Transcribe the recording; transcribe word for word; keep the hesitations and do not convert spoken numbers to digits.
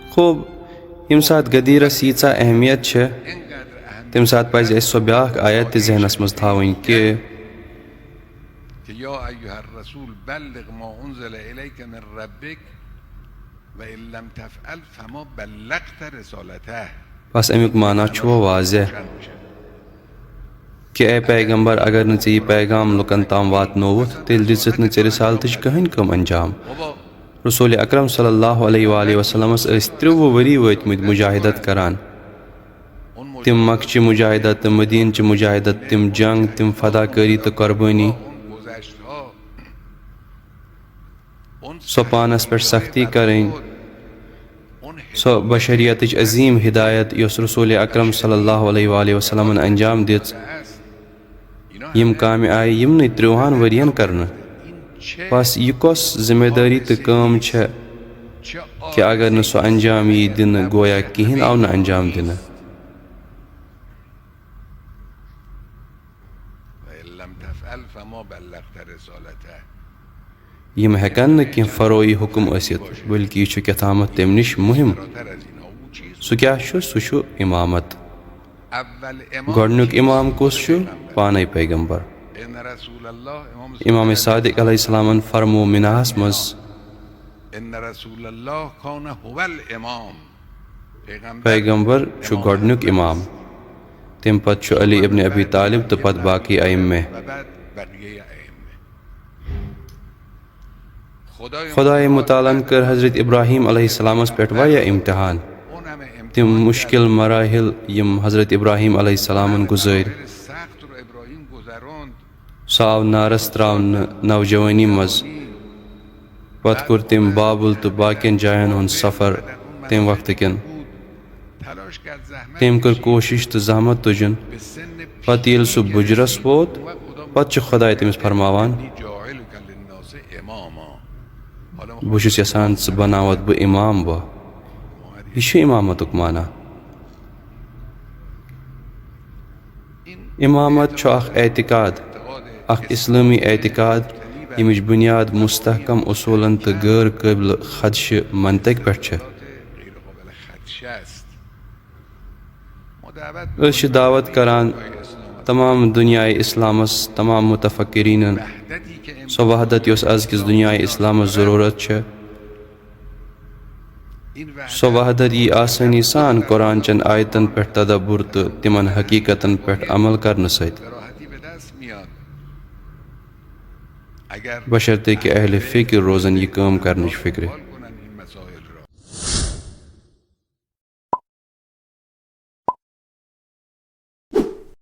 خوب، ییٚمہِ ساتہٕ غدیٖرس ییٖژاہ اہمیت چھےٚ، تَمہِ ساتہٕ پزِ اَسہِ سۄ بیٛاکھ آیت تہِ ذہنس منٛز تھاوٕنۍ کہِ کہ یا ایھا الرسول بلغ ما انزل الیک من ربک و ان لم تفعل فما بلغت رسالته۔ بس امیُک معنی چھُ واضح کہ اے پیغمبر، اگر نہٕ ژےٚ یہِ پیغام لُکن تام واتنووُتھ، تیٚلہِ دِژٕتھ نہٕ ژےٚ رسالتٕچ کٕہٕنۍ کٲم انجام۔ رسول اکرم صلی اللہ علیہ وآلہ وسلمس ٲسۍ ترٛوٚوُہ ؤری وٲتمٕتۍ مجاہدت کران۔ تِم مکہ چہِ مجاہدت تہٕ مدینہ چہِ مجاہدت، تِم جنگ، تِم فداکٲری تہٕ قربٲنی، سۄ پانس پٮ۪ٹھ سختی کرٕنۍ، سۄ بشریتٕچ عظیم ہدایت یۄس رسول اکرم صلی اللہ علیہ وآلہ وسلمن انجام دِژ، یِم کامہِ آیہِ یِمنٕے ترٛوہن ؤرین کرنہٕ۔ بس یہِ کۄس ذمہ دٲری تہٕ کٲم چھےٚ کہ اگر نہٕ سۄ انجام یی دِنہٕ، گویا کِہیٖنۍ آو نہٕ انجام دِنہٕ۔ وَإِن لَّمْ تَفْعَلْ فَمَا بَلَّغْتَ رِسَالَتَهُ۔ یِم ہٮ۪کن نہٕ کینٛہہ فروعی حُکم ٲسِتھ، بلکہِ یہِ چھُ کیٛاہ تامَتھ تَمہِ نِش مُہِم۔ سُہ کیٛاہ چھُ؟ سُہ چھُ اِمامت۔ گۄڈٕنیُک اِمام کُس چھُ؟ پانَے پیغمبر۔ اِن رسول اللہ، اِمام صادق علیہ السلامن فرموو مِناہَس منٛز، ان رسول اللہ کان هو الامام۔ پیغمبر چھُ گۄڈٕنیُک اِمام، تَمہِ پتہٕ چھُ علی ابن ابی طالب تہٕ پتہٕ باقٕے ائمہ۔ خدائے متعالن کٔر حضرت ابراہیم علیہ السلامس پٮ۪ٹھ واریاہ امتحان۔ تِم مشکل مراحل یِم حضرت ابراہیم علیہ السلامن گُزٲرۍ۔ سُہ آو نارس تراونہٕ نوجوانی منٛز۔ پتہٕ کوٚر تٔمۍ بابل تہٕ باقین جاین ہُنٛد سفر تَمہِ وقتہٕ کٮ۪ن۔ تٔمۍ کٔر کوٗشش تہٕ زحمت تُجُن۔ پتہٕ ییٚلہِ سُہ بُجرس ووت، پتہٕ چھُ خداے تٔمِس فرماوان، بہٕ چھُس یژھان ژٕ بناوتھ بہٕ امام۔ بہٕ، یہِ چھُ امامتُک معنی۔ امامت چھُ اکھ اعتقاد، اکھ اسلٲمی اعتقاد، ییٚمِچ بنیاد مستحکم اصوٗلن تہٕ غٲر قٲبلِ خدشہِ منطق پٮ۪ٹھ چھےٚ۔ أسۍ چھِ دعوت کران تمام دُنیاے اسلامس، تمام متفکرینن، سۄ وحدت یۄس ازکِس دُنیاے اسلامس ضروٗرت چھےٚ۔ سۄ وحدت یی آسٲنی سان قرآن چٮ۪ن آیتن پٮ۪ٹھ تدبر تہٕ تِمن حقیقتن پٮ۪ٹھ عمل کرنہٕ سۭتۍ، بشرطیکہ اہل فکر روزن یہِ کٲم کرنٕچ فکرِ۔